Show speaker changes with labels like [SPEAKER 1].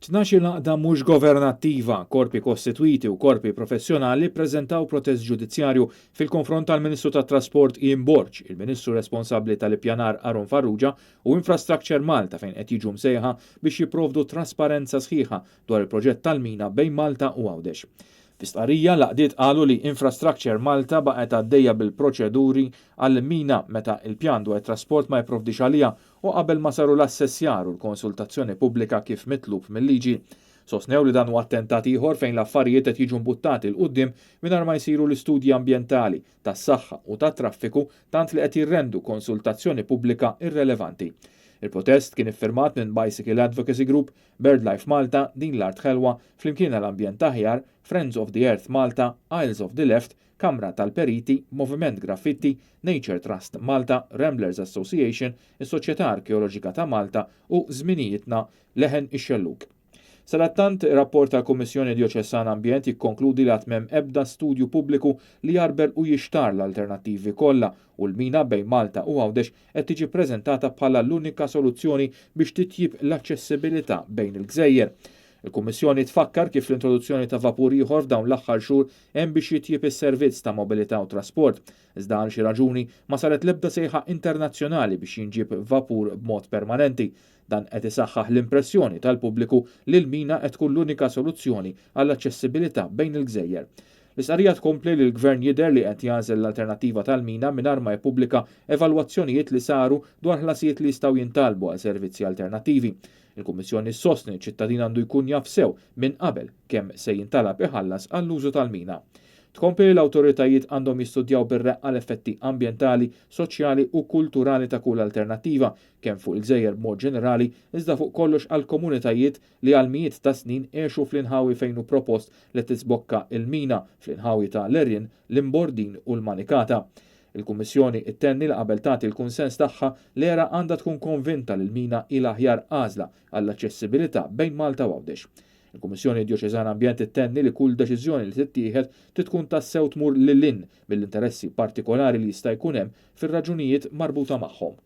[SPEAKER 1] 12-il għaqda mhux governattiva, korpi kostitwiti u korpi professjonali ppreżentaw protest ġudizzjarju fil-konfront tal-Ministru tat-Trasport Ian Borg, il-Ministru responsabbli tal-Ippjanar Aaron Farrugia u Infrastructure Malta fejn qed jiġu msejħa biex jipprovdu trasparenza sħiħa dwar il-proġett tal-mina bejn Malta u Għawdex. Fi stqarrija, l-għaqdiet qalu li Infrastructure Malta baqgħet għaddejja bil-proċeduri għall-mina meta l-pjan dwar it-trasport ma jipprovdix għaliha u qabel ma saru l-assessjar u l-konsultazzjoni pubblika kif mitlub mil-liġi. Sostnew li dan hu attentat ieħor fejn l-affarijiet qed jiġu mbuttati 'l quddiem mingħajr ma jsiru l-istudji ambjentali, tas-saħħa u tat-traffiku tant li qed jirrendu konsultazzjoni pubblika irrelevanti. Il-protest kien iffirmat minn Bicycle Advocacy Group, BirdLife Malta, Din l-Art Ħelwa, Flimkien għal Ambjent Aħjar, Friends of the Earth Malta, Isles of the Left, Kamra tal-Periti, Moviment Graffitti, Nature Trust Malta, Ramblers Association, is-Soċjetà Arkeoloġika ta' Malta u Żminijietna, Leħen ix-Xellug. Sadattant, rapport tal-Kummissjoni Djoċesana Ambjent jikkonkludi li għad m'hemm ebda studju pubbliku li jgħarbel u jixtarr l-alternattivi kollha u l-mina bejn Malta u Għawdex qed tiġi ppreżentata bħala l-unika soluzzjoni biex titjib l-aċċessibilità bejn il-gżejjer. Il-Kummissjoni tfakkar kif l-introduzzjoni ta' vapur ieħor f'dawn l-aħħar xhur għen biex jitjieb is-servizz ta' mobilità u trasport, iżda għal xi raġuni ma saret l-ebda sejħa internazzjonali biex jinġieb vapur b'mod permanenti. Dan qed isaħħaħ l-impressjoni tal-pubbliku li l-mina qed tkun l-unika soluzzjoni għall-aċċessibilità bejn il-gżejjer. L-istqarrija tkompli li l-Gvern jidher li qed jagħżel l-alternattiva tal-mina mingħajr ma jippubblika evalwazzjonijiet li saru dwar ħlasijiet li jistgħu jintalbu għal servizzi alternattivi. Il-Kummissjoni ssostni li ċ-ċittadin għandu jkun jaf sew minn qabel kemm se jintalab iħallas għall-użu tal-mina. Tkompli li l-awtoritajiet għandhom jistudjaw bir-reqqa l-effetti ambjentali, soċjali u kulturali ta' kull alternattiva, kemm fuq il-gżejjer b'mod ġenerali, iżda fuq kollox għall-komunitajiet li għal mijiet ta' snin għexu fl-inħawi fejn hu propost li tisbokka l-mina, fl-inħawi ta' l-Għerien, l-Imbordin u l-Manikata. Il-Kummissjoni ttenni li qabel tagħti l-kunsens tagħha, l-ERA għandha tkun konvinta li l-mina hi l-aħjar għażla għall-aċċessibilità bejn Malta u Għawdex. Il-Kummissjoni Djoċesana Ambjent ittenni li kull deċiżjoni li tittieħed trid tkun tassew tmur lil hinn mill-interessi partikolari li jista' jkun hemm fir-raġunijiet marbuta magħhom.